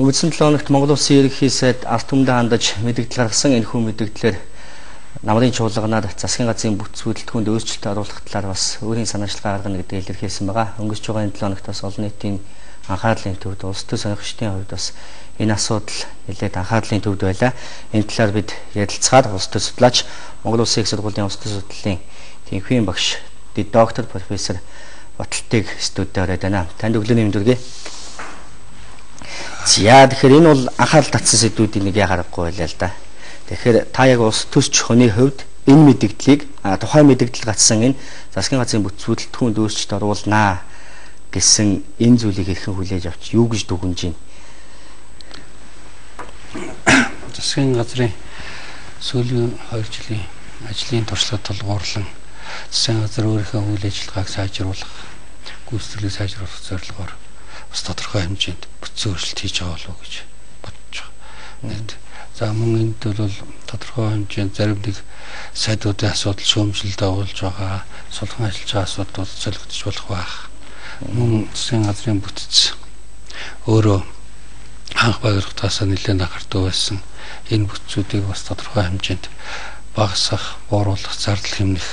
Өнгөрсөн 7 хоногт Монгол Улсын Ерөнхий сайд ард түмэндээ хандаж мэдэгдэл гаргасан. Энэхүү мэдэгдлээр намрын чуулганаар засгийн газрын бүтц бүрэлдэхүүнд өөрчлөлт оруулах талаар бас өөрийн санаачлалгаа гаргана гэдгийг илэрхийлсэн байгаа. Өнгөрч байгаа энэ 7 хоногт бас олон нийтийн анхаарлын төвд, улс төр сонирхчдын хувьд бас энэ асуудал нэлээд анхаарлын төвд байлаа. Энэ талаар бид ярилцгаар улс төр судлаач, Монгол Улсын их сургуулийн улс төр судлалын тэнхвийн багш, доктор профессор Баталтыг студид ороод байна. Танд өглөөний мэнд хүргэе. За, тэгэхээр энэ бол анхаарал татсан сэдвүүдийн нэг яхаарахгүй байлаа л да. Тэгэхээр та яг улс төрч хүний хувьд энэ мэдэгдлийг, тухайн мэдэгдэл гацсан энэ засгийн газрын бүтц бүрэлдэхүүнд өөрчлөлт оруулнаа гэсэн энэ зүйлийг хэрхэн хүлээж авч юу гэж дүгнэж байна? Засгийн газрын сүүлийн 2 жилийн ажлын туршлага тулгуурлан засгийн газар өөрийнхөө үйл ажиллагааг сайжруулах, гүйцэтгэлийг сайжруулах зорилгоор бас тодорхой хэмжээнд бүтцийн өөрчлөлт хийж байгаа болов уу гэж бодож байгаа. За, мөн энд бол тодорхой хэмжээнд зарим нэг сайдуудын асуудал шүүмжлэл дагуулж байгаа, сулхан ажиллаж байгаа асуудлууд солигдож болох байх. Мөн засгийн газрын бүтц өөрөө анх байгууллагатаасаа нэлээд анхаардаг байсан. Энэ бүтцүүдийг бас тодорхой хэмжээнд багасгах, бууруулах, зардал хэмнэх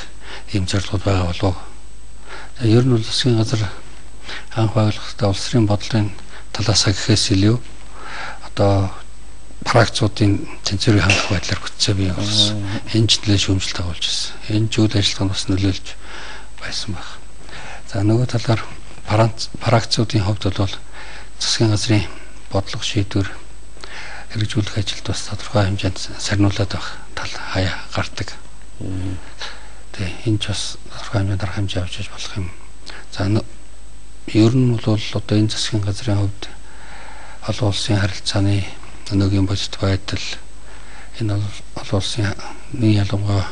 ийм зорилгод байгаа болов. За, ер нь бол засгийн газар анх байгууллагатай улс төрийн бодлогын талаасаа гэхээс илүү одоо пракцуудын тэнцвэрийг хангах байдлаар бүтцээ бий болсон. Энэ ч нэлээд шүүмжлэл дагуулж байсан. Энэ ч үйл ажиллагаа нь бас нөлөөлж байсан байх. За, нөгөө талаар пракцуудын хувьд бол засгийн газрын бодлого шийдвэр хэрэгжүүлэх ажилд бас тодорхой хэмжээнд сарниулаад байх тал хаяа гардаг. Тэ, энэ ч бас тодорхой хэмжээнд арга хэмжээ авч болох юм. За, ер нь бол одоо энэ засгийн газрын хувьд олон улсын харилцааны өнөөгийн бодит байдал, энэ олон улсын нэг ялангуяа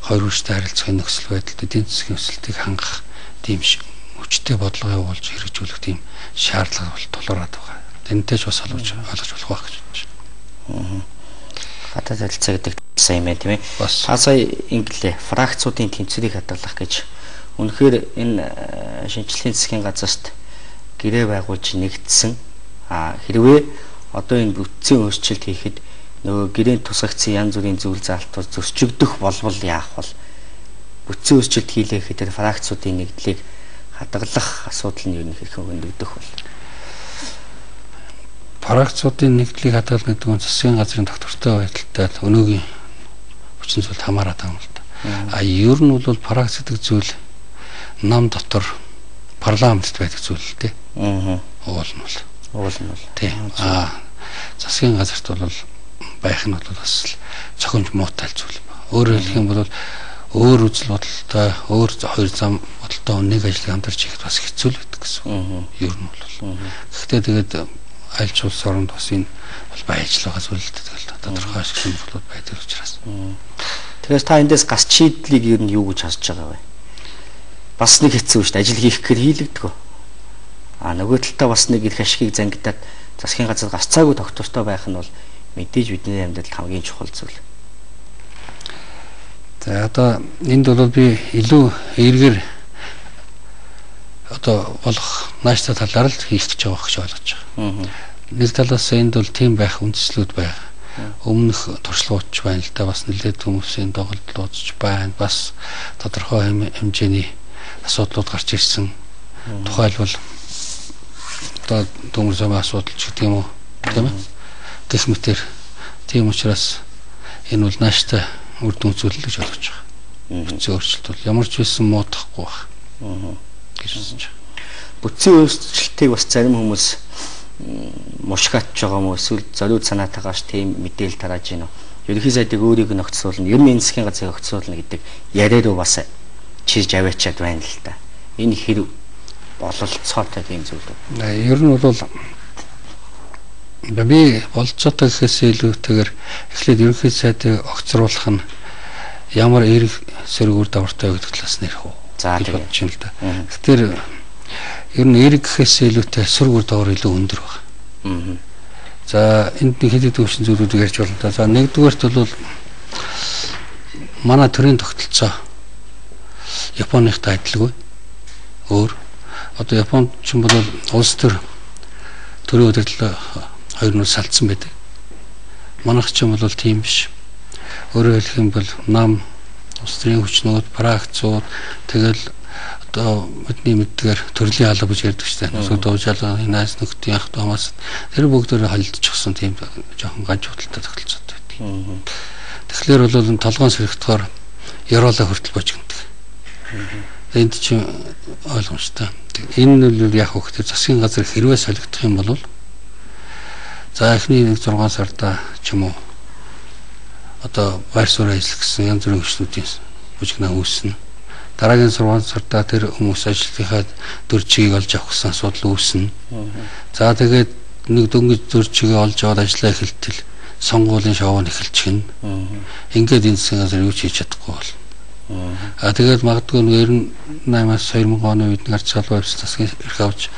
хоёр үржтэй харилцах нөхцөл байдалд эдийн засгийн өсөлтийг хангах тийм хүчтэй бодлого явуулж хэрэгжүүлэх тийм шаардлага бол тулгараад байгаа. Энэтэй ч бас холбож ойлгож болох байх гэж бодож байна. Гадаад харилцаа гэдэг сайн юм байна, тийм ээ. Та сая инглээ фракцуудын тэнцвэрийг хадгалах гэж. Үнэхээр энэ шинжлэлийн засгийн газарт гэрээ байгуулж нэгдсэн. Хэрвээ одоо энэ бүтцийн өөрчлөлт хийхэд нөгөө гэрээнд тусгагдсан янз бүрийн зүйл залтууд зөрчигдөх болвол яах вэ? Бүтцийн өөрчлөлт хийлээ гэхэд тэр фракцуудын нэгдлийг хадгалах асуудал нь ер нь хэрхэн хөндөгдөх вэ? Фракцуудын нэгдлийг хадгалах гэдэг нь засгийн газрын тогтвортой байдалтай өнөөгийн хүчин зүйлд хамаарат байгаа юм л да. А ер нь бол фракц гэдэг зүйл нам дотор парламентд байдаг зүйл л дээ. Уул нь бол. Уул нь бол. Тийм. Засгийн газарт бол байх нь бол бас цохимж муутай зүйл юм. Өөрөөр хэлэх юм бол өөр үзэл бодолтой, өөр хоёр зам бодолтой нэг ажлыг хамтарч хийхэд бас хэцүү л байдаг гэсэн. Ер нь бол. Гэхдээ тэгээд аль ч улс оронд бас энэ бол байж л байгаа зүйл л дээ. Тэгэл тодорхой ашиг сонирхлууд байдаг учраас. Тэгэхээр та эндээс гас шийдлийг ер нь юу гэж харж байгаа вэ? Бас нэг хэцүү шүү дээ. Ажил хийх гэхээр хийлэгдэх. Нөгөө талдаа бас нэг эрх ашигыг зангидаад засгийн газар гарцаагүй тогтвортой байх нь бол мэдээж бидний амьдралд хамгийн чухал зүйл. За, одоо энд бол би илүү эргээр одоо болох нааштай талаар л хийх гэж байгаа гэж ойлгож байгаа. Нэг талаас энд бол тийм байх үндслүүд байна. Өмнөх туршлагууд ч байна л да, бас нэлээд хүмүүсийн доголдлууд ч байна. Бас тодорхой хэмжээний асуудлууд гарч ирсэн. Тухайлбал одоо төмөр замын асуудал ч гэдэг юм уу, тийм ээ. Гэх мэтэр тийм учраас энэ бол нааштай үр дүн зүйл л гэж ойлгож байгаа. Бүтцийн өөрчлөлт бол ямар ч байсан муудахгүй байх гэж үзэж байгаа. Бүтцийн өөрчлөлтийг бас зарим хүмүүс мушгаатж байгаа юм уу, эсвэл зориуд санаатайгаас тийм мэдээлэл тарааж байна уу? Ерөнхий сайдыг өөрийг нь огцруулна, ер нь энэ засгийн газрыг огцруулна гэдэг яриа руу бас чирж аваачаад байна л да. Энэ хэрэг бололцоотой тийм зүйл үү? Ер нь бол би бололцоотой гэхээс илүүтэйгээр эхлээд ерөнхий сайдыг огцруулах нь ямар эерэг сэрэг үр дагавартай гэдэг талаас нь ярих уу? За, гэж бодож байна л да. Тэгэхээр ер нь эерэг гэхээс илүүтэй сөрөг үр дагавар илүү өндөр байна. За, энд нэг хэд хэдэн өвчин зүйлүүдийг ярьж болно та. За, нэгдүгээрт бол манай төрийн тогтолцоо Японыхтай адилгүй өөр. Одоо Японд ч юм бол улс төр төрийн удирдлага 2-0 салцсан байдаг. Манайх ч юм бол тийм биш. Өөрөөр хэлэх юм бол нам, улс төрийн хүчнүүд, пракцууд тэгэл одоо бидний мэддгээр төрлийн алба гэж ярьдаг шүү дээ. Эсвэл дуужаалга, найз нөхдийн ах дүү тэр бүгдээрээ холилдчихсан тийм жоохон ганч худалтай тогтолцоотой байдаг. Тэгэхээр бол толгоон сэрэгдэхээр ёроолоо хүртэл божигддаг. Энд чинь ойлгомжтой. Энэ нь бол яг хөх тэр засгийн газар хэрвээ солигдох юм бол за эхний 1-6 сарда ч юм уу одоо байр суурь ажиллах гэсэн янз бүрийн хүчнүүдийн бужигнаа үүснэ. Дараагийн 6 сарда тэр хүмүүс ажлынхаа төр чигийг олж авах гэсэн асуудал үүснэ. За тэгээд нэг дөнгөж төр чигээ олж аваад ажиллаа эхэлтэл сонгуулийн шоу нь эхэлчихнэ. Ингээд энэ засгийн газар юу ч хийж чадахгүй болно. А тэгээд магадгүй 98-аас 2000 оны үед нэг арч салбар засгийн эрх авч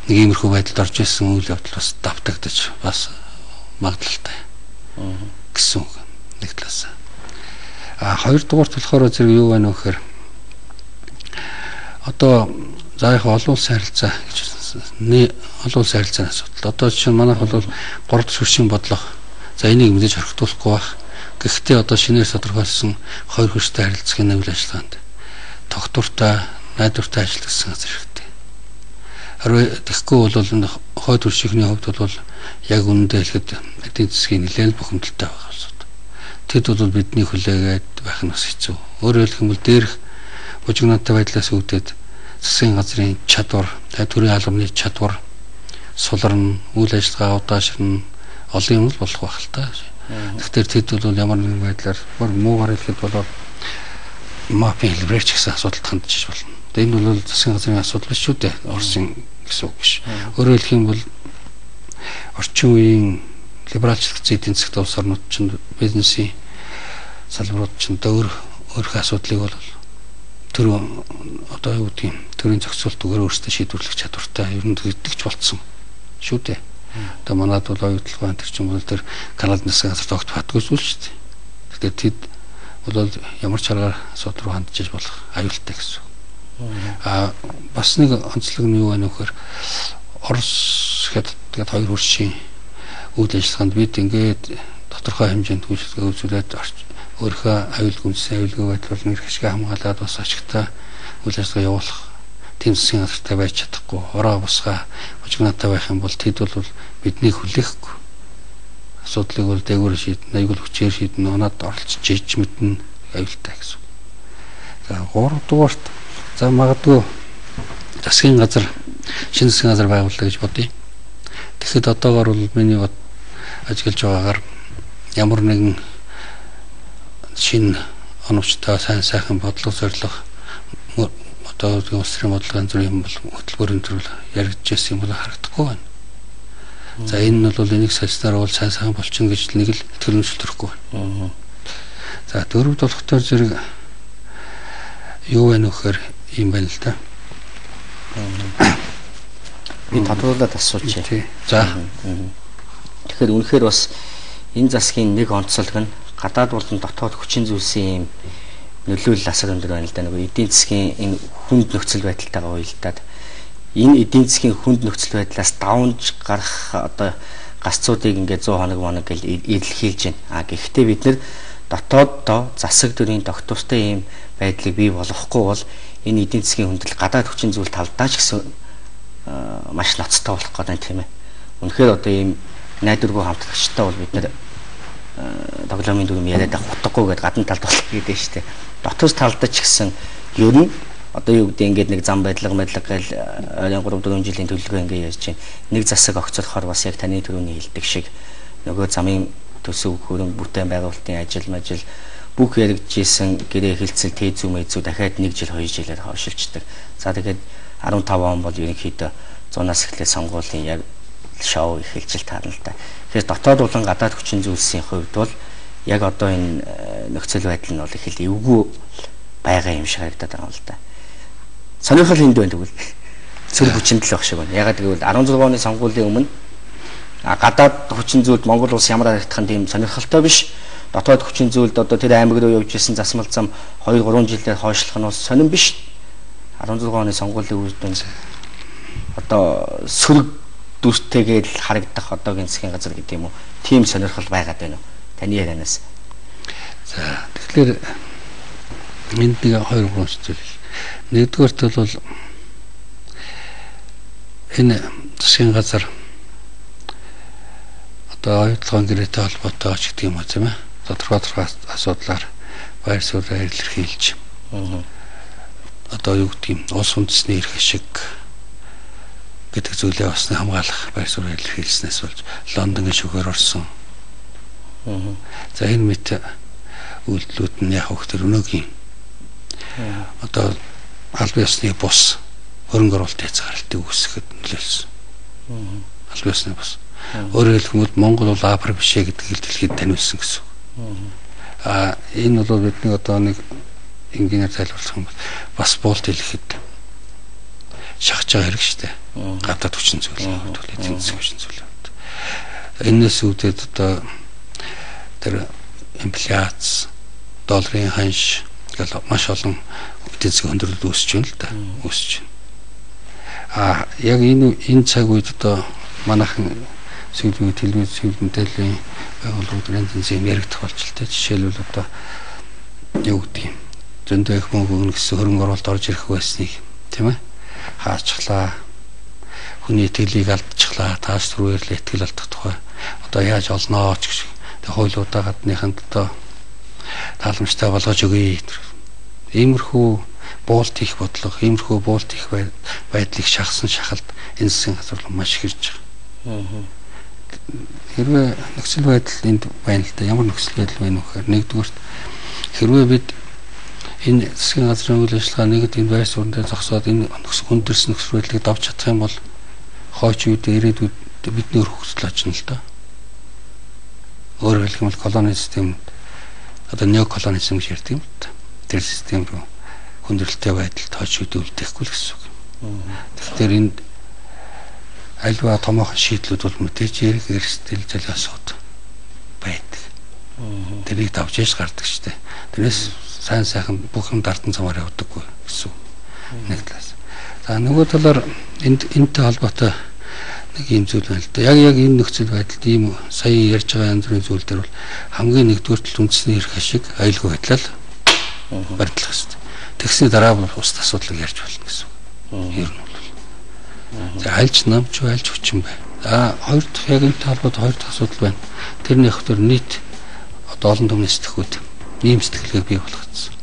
нэг иймэрхүү байдалд орж исэн үйл явдал бас давтагдаж бас магадлалтай гэсэн үг нэг талаас. А хоёрдугаарт болохоор зэрэг юу байна вэ гэхээр одоо за яг олон улсын харилцаа гэж олон улсын харилцааны асуудал. Одоо жишээ нь манайх бол 3 дахь хөршийн бодлого. За энийг мэдээж хоригдуулахгүй байх. Гэхдээ одоо шинээр тодорхойлсон хоёр хөрштэй харилцагын үйл ажиллагаанд тогтвортой, найдвартай ажиллах газар хэрэгтэй. Харин тэгэхгүй бол энэ хойд хөршийнхний хувьд бол яг үнэндээ хэлэхэд эдийн засгийн нэлээд бухимдалтай байгаа улсууд. Тэд бол бидний хүлээгээд байх нь бас хэцүү. Өөрөөр хэлэх юм бол дээрх бужигнаантай байдлаас үүдээд засгийн газрын чадвар, төрийн албаны чадвар суларна, үйл ажиллагаа удаашрна, олон юм л болох байх л та. Тэгэхээр тэд бол ямар нэгэн байдлаар бүр муугар хэлэхэд бол мафийн хэлбэрээр ч гэсэн асуудалд хандж болно. Энэ бол засгийн газрын асуудал биш шүү дээ. Оросын гэсэн үг биш. Өөрөөр хэлэх юм бол орчин үеийн либералчлагдсан эдийн засгт улс орнууд чинь бизнесийн салбарууд чинь өөрийнхөө асуудлыг бол төр одоо юу гэдгийг төрийн зохицуулт үгээр өөрсдөө шийдвэрлэх чадвартай ер нь тэгдэгч болцсон шүү дээ. Одоо манад бол оюутлогын тэр чинь бол тэр Канадын засгийн газар тогт батгүй зүйл шүү дээ. Тэгэхээр тэд бол ямар ч аргаар асуудал руу хандж болох аюултай гэсэн. А бас нэг онцлог нь юу вэ гэхээр Орос Хятад тэгээд хоёр хөршийн үйл ажиллагаанд бид ингээд тодорхой хэмжээнд үйлчлэгээ үзүүлээд өөрийнхөө аюулгүй үндсэн аюулгүй байдал болон эрх ашиг хамгаалаад бас ашигтай үйл ажиллагаа явуулах тийм засгийн газартай байж чадахгүй. Ороо бусгаа бужигнаатай байх юм бол тэд бол биднийг хүлээхгүй. Асуудлыг бол дээгүүр шийднэ, аюул хүчээр шийднэ, унаад оролцож иж мэднэ аюултай гэсэн. За гуравдугаарт за магадгүй засгийн газар шинэ засгийн газар байгууллаа гэж бодъё. Тэгэхэд одоогоор бол миний ажиглаж байгаагаар ямар нэгэн шинэ оновчтой сайн сайхан бодлого зорилго одоо улс төрийн бодлого янз бүрийн юм бол хөтөлбөрийн төрөл яригдчихсэн юм бол харагдахгүй байна. За энэ нь бол энийг сольсноор бол сайн сайхан болчихно гэж нэг л итгэл үнэмшил төрөхгүй байна. За дөрөв долоохоор зэрэг юу вэ нөхөр юм байна л да. Би тодруулаад асуучих. За. Тэгэхээр үнэхээр бас энэ засгийн нэг онцлог нь гадаад болон дотоод хүчин зүйлсийн юм нөлөөлөл асар өндөр байна л да. Нөгөө эдийн засгийн энэ хүнд нөхцөл байдалтайгаа уялдаад энэ эдийн засгийн хүнд нөхцөл байдлаас давнж гарах одоо гасцуудыг ингээд 100 хоног моног гэл илэрхийлж байна. А гэхдээ бид нэр дотооддоо засаг дүрийн доктортой ийм байдлыг бий болгохгүй бол энэ эдийн засгийн хүндрэл гадаад хүчин зүйл талдаа ч гэсэн маш ноцтой болох гэдэг тийм ээ. Үнэхээр одоо ийм найдваргүй хамтрагчтай бол бид нэр тоглоомын дүрм яриад авах утгагүй гэдээ гадна талд болох гэдэг нь шүү дээ. Дотоос талдаа ч гэсэн ер нь одоо юу гэдэг ингээд нэг зам байдлага мэдлэг гээл ойрын 3 4 жилийн төлөвлөгөө ингээд ярьж байна. Нэг засаг огцорхоор бас яг таны түрүүний хэлдэг шиг нөгөө замын төсөв хөрөнгө бүтээн байгуулалтын ажил мажил бүх яригдчихсэн гэрээ хэлцэл тээзүү мэзүү дахиад 1 жил 2 жилээр хойшилчдаг. За тэгээд 15 он бол ерөнхийдөө 100-аас эхлээд сонгуулийн яг шоу эхэлж л таарна л да. Тэгэхээр дотоод болон гадаад хүчин зүйлсийн хувьд бол яг одоо энэ нөхцөл байдал нь бол их л эвгүй байгаа юм шиг харагдаад байгаа юм л да. Сонирхол энд байна тэгвэл цөрөг хүчинд л байх шиг байна. Ягаад гэвэл 16 оны сонгуулийн өмнө гадаад хүчин зүйлд Монгол улс ямар харагдах нь тийм сонирхолтой биш. Дотоод хүчин зүйлд одоо тэр аймаг руу явж исэн засмал зам 2 3 жилээр хойшлох нь бас сонирн биш. 16 оны сонгуулийн үр дүн одоо сөрөг дүртэйгээ л харагдах одоогийн засгийн газар гэдэг юм уу? Тийм сонирхол байгаад байна уу? Таны ярианаас. За тэгэхээр энд нэг 2 3 зүйл. Нэгдүгээрт бол энэ засгийн газар одоо оюутлогын гэрээтэй холбоотой ч гэдэг юм уу тийм ээ. Тодорхой асуудлаар байр сууриа илэрхийлж одоо юу гэдэг юм улс үндэсний эрх ашиг гэдэг зүйлээ бас хамгаалах байр сууриа илэрхийлснээс болж Лондонгийн шүгээр орсон. За энэ мэт үйлдэлүүд нь яг хөх тэр өнөөгийн одоо албан ёсны бус хөрөнгө оруулалт хязгаарлалтыг үүсгэхэд нөлөөлсөн. Албан ёсны бус. Өөрөөр хэлбэл Монгол бол Африк биш ээ гэдгийг дэлхийд таниулсан гэсэн үг. А энэ бол бидний одоо нэг энгийнээр тайлбарлах юм бол бас буулт хэлэхэд шахаж байгаа хэрэг шүү дээ. Гадаад хүчин зүйл, эдийн засгийн хүчин зүйл. Энээс үүдээд одоо тэр инфляц, долларын ханш гэл маш олон эдийн засгийн хүндрэл үүсэж байна л да. Үүсэж байна. А яг энэ цаг үед одоо манайхан сүүлийн үед телевиз, сүүлийн мэдээллийн байгууллагууд янз янзын юм яригдах болж л тэ. Жишээлбэл одоо юу гэдэг юм зөндөө их мөнгө өгнө гэсэн хөрөнгө оруулалт орж ирэх байсныг тийм ээ хаачихлаа. Хүний итгэлийг алдчихлаа. Тааш түрүүээр л итгэл алдах тухай одоо яаж олноо ч гэж тэг хуйлуудаа гадныханд одоо тааламжтай болгож өгье. Иймэрхүү буулт их бодлого, иймэрхүү буулт их байдлыг шахсан шахалт энэ засгийн газар руу маш их ирж байгаа. Хэрвээ нөхцөл байдал энд байна л да. Ямар нөхцөл байдал байна вэ гэхээр нэгдүгürt хэрвээ бид энэ засгийн газрын үйл ажиллагаа нэгд энэ байр суурин дээр зогсоод энэ хүндэрсэн нөхцөл байдлыг давж чадах юм бол хойч үед ирээдүйд бидний өр хөгжил очно л да. Өөрөөр хэлэх юм бол колони систем одоо неоколонизм гэж ярьдаг юм л да. Тэр систем рүү хүндрэлтэй байдал хойч үед үлдээхгүй л гэсэн үг. Тэгэхээр энд альва томоохон шийдлүүд бол мэдээж эрг эрсдэл золиосууд байдаг. Тэрийг давж яж гардаг штэ. Тэрнээс сайн сайхан бүх юм дардан замаар явдаггүй гэсэн нэг талаас. За нөгөө талаар энд энэтэй холбоотой нэг юм зүйл байна л да. Яг энэ нөхцөл байдалд ийм сая ярьж байгаа янз бүрийн зүйл дээр бол хамгийн нэгдүгээр тал үндэсний эрх ашиг аюулгүй байдлаа баримтлах хэрэгтэй. Тэгсний дараа бол бусад асуудлыг ярьж болно гэсэн үг. Ер нь бол. За альж намч альж хүчин бай. За хоёр дахь яг энэтэй холбоотой хоёр дахь асуудал байна. Тэрний их төр нийт одоо олон түмний сэтгхүүд ийм сэтгэлгээг бий болгоцсон.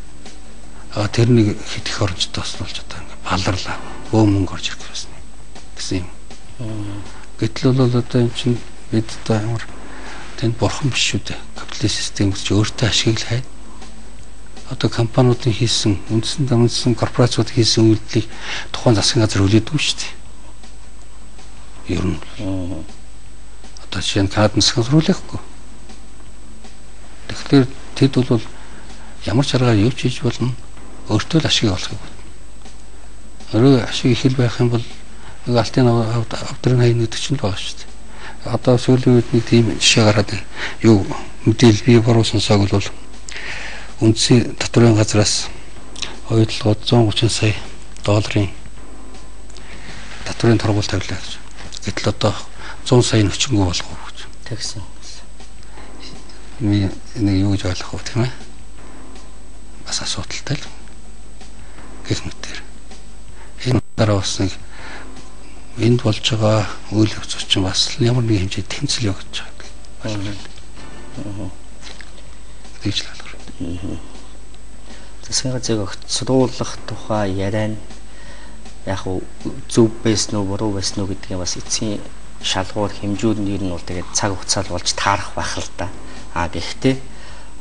А тэр нэг хэд их орончтой болж одоо ингээ баларлаа. Бөө мөнгө орж ирэх байсан гэсэн юм. Гэтэл бол одоо эн чинь бид одоо ямар тэнд бурхан биш шүү дээ. Капиталист систем гэж өөртөө ашиг л хайна. Одоо компаниудын хийсэн үндсэн үндсэн корпорациуд хийсэн үйлдэлийг тухайн засгийн газар хүлээдэггүй шүү дээ. Ер нь одоо жишээ нь Канад засгийн газар хүлээхгүй. Тэгэхээр тэд бол ямар ч аргаар юу ч хийж болно. Өөртөө л ашиг олохыг бодно. Өөрөө ашиг их л байх юм бол нэг алтын авдрын хаяа гэдэг чинь л байгаа шүү дээ. Одоо сүүлийн үед нэг тийм жишээ гараад байна. Юу мэдээлэл би буруу сонсоог бол үндсийн татварын газраас оюутлогод 130 сая долларын татварын торгуул тавилаа гэж. Гэтэл одоо 100 сая өчнгөө болгов гэж. Тэгсэн. Ми нэг юу гэж ойлгох вэ тийм ээ? Бас асуудалтай л гэх мэтэр. Энэ дараа бас нэг энд болж байгаа үйл явц чинь бас ямар нэг хэмжээ тэмцэл явагдаж байгаа. Тэгж л ойлгох. Засгийн газрыг огцруулах тухай яриа нь яг зөв байсан уу, буруу байсан уу гэдгийг бас эцсийн шалгуур хэмжүүр нь ер нь бол тэгээд цаг хугацаал болж таарах байх л да. А гэхдээ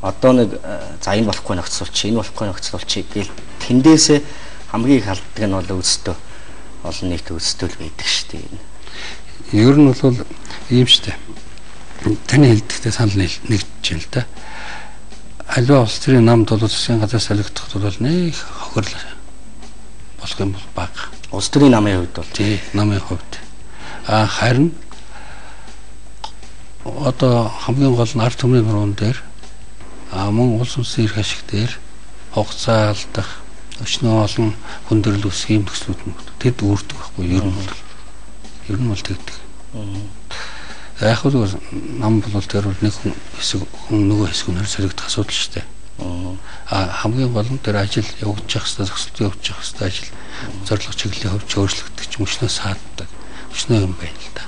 одоо нэг за энэ болохгүй нөхцөлч, энэ болохгүй нөхцөлч гээл тэндээсээ хамгийн их алддаг нь бол өөрсдөө олон нийт өөрсдөө л байдаг шүү дээ. Ер нь бол ийм шүү дээ. Таны хэлдэгтэй санал нэгдэж байна л да. Аливаа улс төрийн намд бол засгийн газар солигдоход бол нэг хохирол болох юм бол бага. Улс төрийн намын хувьд бол тий, намын хувьд. А харин одоо хамгийн гол нь ард түмний нуруунд дээр мөн улс үндэсний эрх ашиг дээр хугацаа алдах, өчнөө олон хүндрэл үүсэх юм төслүүд нь тэд үүрдэг байхгүй ер нь бол. Ер нь бол тэгдэг. Яг хөө нам бол тэр бол нэг хүн хэсэг хүн нөгөө хэсэг нь солигдох асуудал шүү дээ. А хамгийн гол нь тэр ажил явагдчих хэвээр зогсолт явагдчих хэвээр ажил зорилго чиглэлийн хувьд өөрчлөгдөх ч мөчнөө сааддаг. Мөчнөө юм байна л да.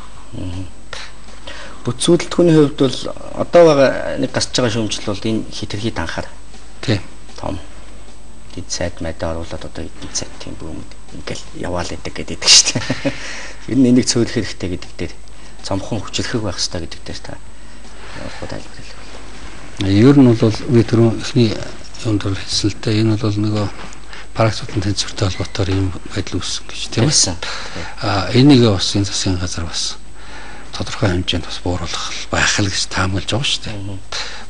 Бүтцүүлэлтгүүний хувьд бол одоо байгаа нэг гарч байгаа шүүмжил бол энэ хитрхи данхаар. Тийм. Том. Тэд сайд майдаа оруулаад одоо эдэн сайд тийм бөөмөд ингээл яваал идэг гэдэг шүү дээ. Ер нь энийг цөөлөх хэрэгтэй гэдэг дээр цомхон хүчрхэг байх хэрэгтэй гэдэг дээр та ямар тайлбар хэлэх вэ? Ер нь бол би түрүү эхний юунд бол хэлсэн л дээ. Энэ бол нөгөө практикийн тэнцвэртэй холбоотоор ийм байдал үүссэн гэж тийм ээ. А энийг бас энэ засгийн газар бас тодорхой хэмжээнд бас бууруулах байх л гэж таамаглаж байгаа шүү дээ.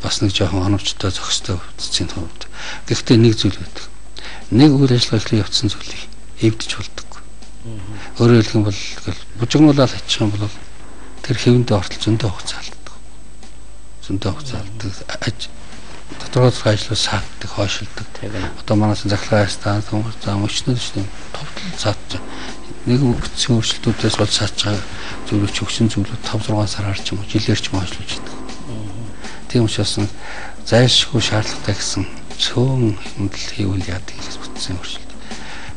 Бас нэг жоохон оновчтой зохистой бүтцийн хувьд. Гэхдээ нэг зүйл байдаг. Нэг үйл ажиллагаа эхлэн явцсан зүйлийг эвдэж болдоггүй. Өөрөөр хэлэх юм бол бужигнуулаад хатчих юм бол тэр хэвэндээ ортол зөндөө хугацаа алддаг. Зөндөө хугацаа алддаг. Тодорхой ажлууд сааддаг, хойшилдог. Одоо манайс захиргаа станц, зам өчнөд шүү дээ. Товтол саадж. Нэг бүтцийн өөрчлөлтүүдээс бол саадж байгаа зүйлүүд өгсөн зүйлүүд 5 6 сараар ч юм уу жилээр ч юм хойшлуулж идэг. Тийм учраас зайлшгүй шаардлагатай гэсэн цөөн хэмнэл хийвэл яадаг гэж бүтцийн өөрчлөлт.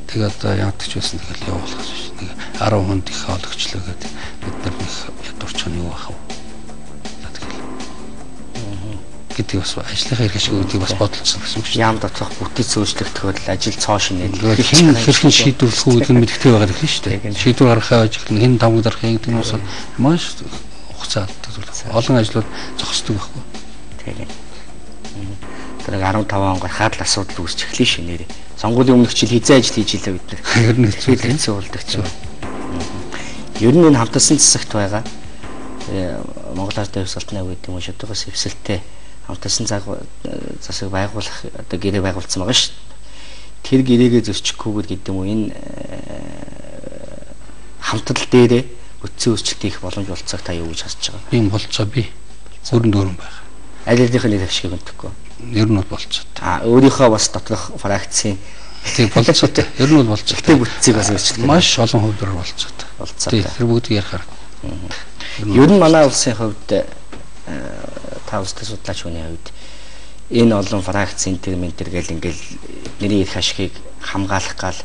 Тэгээ одоо яадаг ч байсан тэгэл явуулах биш. Нэг 10 хүнд их оологчлоо гэдэг бид нар нэг ядуурч нь юу байх вэ? Гэдэг бас ажлынхаа эрх ашиг гэдгийг бас бодолцсон гэсэн үг шүү. Яам доторх бүтэц өөрчлөгдөх бол ажил цоо шинэ. Хэн хэрхэн шийдвэрлэх үү гэдэг нь мэддэг байгаа гэх юм шүү дээ. Шийдвэр гаргахаа ажил нь хэн тамгадарах юм гэдэг нь бас маш хугацаа алддаг зүйл. Олон ажлууд зогсдог байхгүй. Тийм. Тэр 15 он гарахад л асуудал үүсч эхлэв шээ нэрээ. Сонгуулийн өмнөх жил хизээ ажил хийж илээ бид нар. Ер нь хэцүү болдог ч юм. Ер нь энэ хамталсан засагт байгаа. Монгол Ардын Хувьсгалтын гэдэг юм уу шударгаас эвсэлтэй хамталсан засаг байгуулах одоо гэрээ байгуулсан байгаа шүү дээ. Тэр гэрээгээ зөрчихгүйгээр гэдэг юм уу энэ хамтрал дээрээ бүтцийн өөрчлөлт хийх боломж болцоог та юу гэж харж байгаа? Ийм болцоо би өрн дөрөн байх. Аль алийнх нь нэр ашгийг өндөхгүй. Ер нь бол болцоо. А өөрийнхөө бас доторх фракцийн тийм болцоотой. Ер нь бол болцоо. Гэтэ бүтцийг бас өөрчлөх. Маш олон хувьдаар болцоотой. Болцоотой. Тэр бүгдийг ярих арга. Ер нь манай улсын хувьд та улсын судлаач хүний хувьд энэ олон фракц энэ ментэр гэл ингээл нэрийн эрх ашигыг хамгаалах гал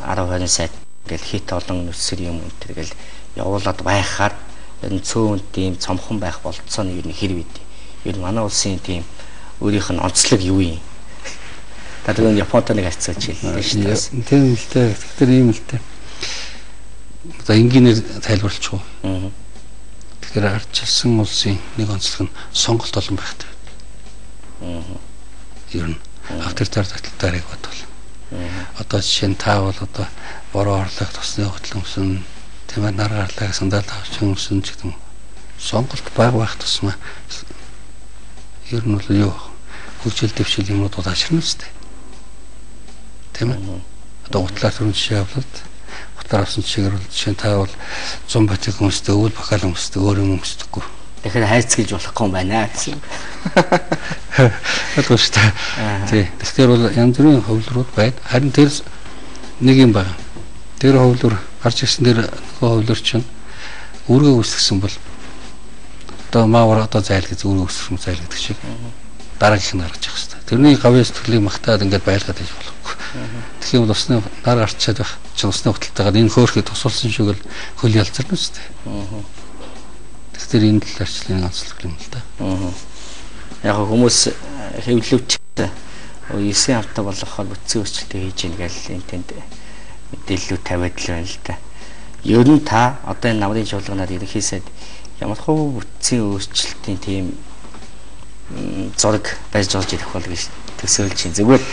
10 20 сайт ингээл хит олон нүсэр юм энэ гэл явуулаад байхаар ер нь цөөн тийм цомхон байх болцоо нь ер нь хэр бид. Ер нь манай улсын тийм өөрийнх нь онцлог юу юм? Та түрүүн Японтой нэг харьцуулж хэллээ шүү дээ. Тийм л дээ. Тэгэхээр ийм л дээ. Одоо энгийнээр тайлбарлах уу? Тэгэхээр ардчилсан улсын нэг онцлог нь сонголт олон байхтай. Ер нь авторитар таталтаарыг бодвол. Одоо жишээ нь та бол одоо бороо орлого тусны хөтлөн өмсөн, тийм ээ нар гарлаа сандал авч өмсөн ч гэдэг юм. Сонголт бага байх тусмаа ер нь бол юу хөгжил дэвшил юмнууд бол аширна үстэй. Тийм ээ. Одоо гутлаар түрүүн жишээ авлаа. Гутлаар авсан жишээгээр бол жишээ нь та бол 100 батик өмсдөг, өвөл бакал өмсдөг, өөр юм өмсдөггүй. Тэгэхээр хайцгийлж болохгүй юм байна гэсэн. Ойлгож шүү дээ. Тий. Тэгэхээр бол янз бүрийн хувилрууд байна. Харин тэр нэг юм байна. Тэр хувилбар гарч ирсэн тэр нөгөө хувилбар чинь үүргээ үүсгэсэн бол одоо маавар одоо зайл гэж үүргээ үүсгэсэн зайл гэдэг шиг дараагийнх нь гаргаж явах хэрэгтэй. Тэрний гавьяа сэтгэлийг магтаад ингээд байлгаад байж болохгүй. Тэгэх юм бол усны нар гарчаад байх чинь усны хуталтайгаар энэ хөөрхөд тусалсан шиг л хөл ялзарна шүү дээ. Тэгэхээр энэ талаар ч нэг онцлог юм л да. Яг хүмүүс хэвлэлч 9 хамтаа болгохоор бүтцийн өөрчлөлтөө хийж ийн гэл энэ тэнд мэдээллүүд тавиад л байна л да. Ер нь та одоо энэ намрын чуулганаар ерөнхий сайд ямар хуу бүтцийн өөрчлөлтийн тийм зураг барьж олж ирэх бол гэж төсөөлж чинь зүгээр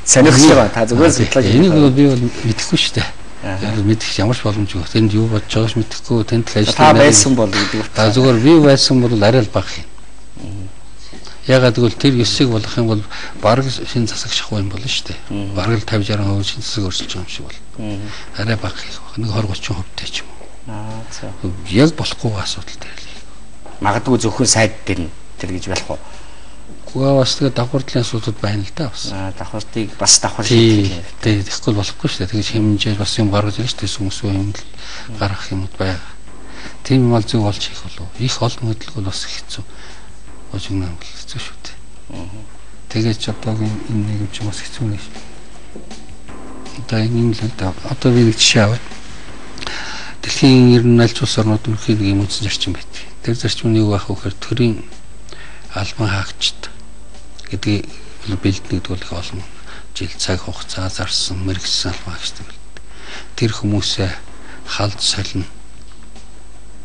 сонирхож байгаа. Та зүгээр судлаач. Энийг бол би бол мэдэхгүй шүү дээ. Яг мэдэх ямар ч боломжгүй. Тэнд юу бодож байгааг ч мэдэхгүй. Тэнд л ажиллаж та байсан бол гэдэг. Та зүгээр би байсан бол арай л бага юм. Ягаад гэвэл тэр 9-ийг болгох юм бол бараг шинэ засаг шахуу юм болно шүү дээ. Бараг л 50 60% шинэ засаг өөрчилж байгаа юм шиг бол. Арай бага их баг. Нэг 20 30% тэй ч юм уу. Аа зөв. Яг болохгүй асуудал дээр л. Магадгүй зөвхөн сайд дээр нь тэр гэж болох уу? Үгүй бас тэгээ давхардлын асуудал байна л да бас. Давхардыг бас давхар шийдэх юм. Тий, тэгэхгүй болохгүй шүү дээ. Тэгэж хэмжээ бас юм гаргаж ирж шүү дээ. Сүнсүү юм л гаргах юмуд байгаа. Тийм юм бол зөв болж хийх болов. Их олон хөдөлгөөн бас хэцүү. Божигнаа бол хэцүү шүү дээ. Тэгээд ч одоогийн энэ нийгэм чинь бас хэцүү нэг. Одоо энэ л да. Одоо би нэг жишээ авъя. Дэлхийн ер нь аль ч улс орнууд ерөнхий нэг юм үндсэн зарчим байдаг. Тэр зарчим нь юу байх вэ гэхээр төрийн албан хаагчид гэдгийг бэлдэнэ гэдэг бол их олон жил цаг хугацаа зарсан, мэргэжсэн албан хаагчдыг бэлддэг. Тэр хүмүүсээ халд солино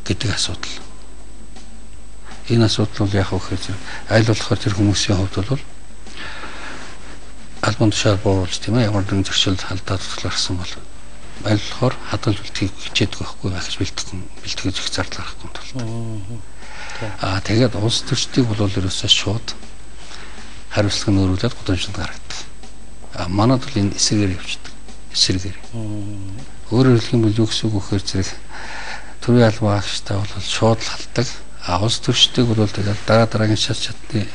гэдэг асуудал. Энэ асуудал бол яг вэ гэхээр аль болохоор тэр хүмүүсийн хувьд бол албан тушаал бууруулж тийм ямар нэгэн зөрчил халдаа тусгал гарсан бол аль болохоор хадгалж бэлтгэх хичээдэг байхгүй ахиж бэлтгэх зөх зардал гарахгүй тулд. Аа тэгээд улс төрчдийг бол ерөөсөө шууд хариуцлага нь өрүүлээд гудамжинд гаргадаг. А манад бол энэ эсрэгээр явчихдаг. Эсрэгээр. Өөрөөр хэлэх юм бол юу гэсэн үг вэ гэхээр зэрэг төрийн албан хаагчтай бол шууд л халдаг. А улс төрчдийг бол тэгэл дараа дараагийн шат шатны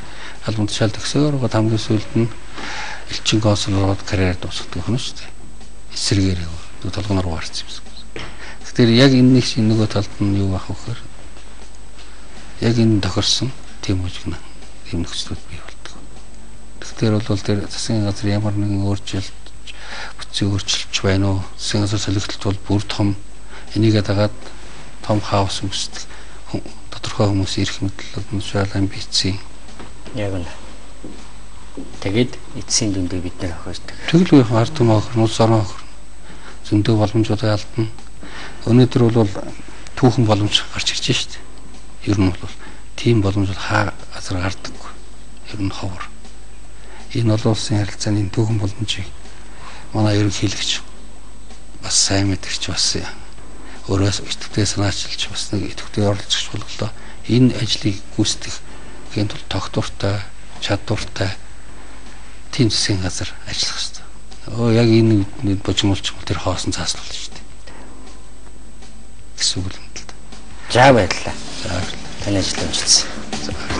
албан тушаал төгсөөр хамгийн сүүлд нь элчин консул ороод карьер дуусгадаг юм шүү дээ. Эсрэгээр толгойн руу гарсан юм. Тэгэхээр яг энэ нэг шин нөгөө талд нь юу байх вэ гэхээр яг энэ тохирсон тийм үжигнэ ийм нөхцлүүд бий болдог. Тэгэхээр бол тэр засгийн газар ямар нэгэн өөрчлөлт бүтцийг өөрчилж байна уу? Засгийн газар солигдолт бол бүр том энийгээ дагаад том хаос үүсдэг. Тодорхой хүмүүс эрх мэдэл тушаал амбицийн яг үнэ. Тэгээд эцсийн дүндээ бид нэр хохирдог. Тэгэл үеийн ард түмэн охирно, улс орон охирно. Зөндөө боломжуудыг алдна. Өнөөдөр бол түүхэн боломж гарч ирж шít. Ер нь бол тийм боломж бол хаа газар гардаггүй. Ер нь ховор. Энэ олон улсын харилцааны түүхэн боломжийг манай ерөнхийлөгч бас сайн мэдэрч бас өөрөөс идэвхтэй санаачилж бас нэг идэвхтэй оролцогч болголоо. Энэ ажлыг гүйцэтгэх гэнт бол тогтвортой, чадвартай тийм засгийн газар ажиллах хэрэгтэй. Яг энэ үед божимулч тэр хоосон цааслал шүү дээ. Гэсэн үг юм л да. За баярлалаа. За баярлалаа. Таны ажил амжилтсан. За.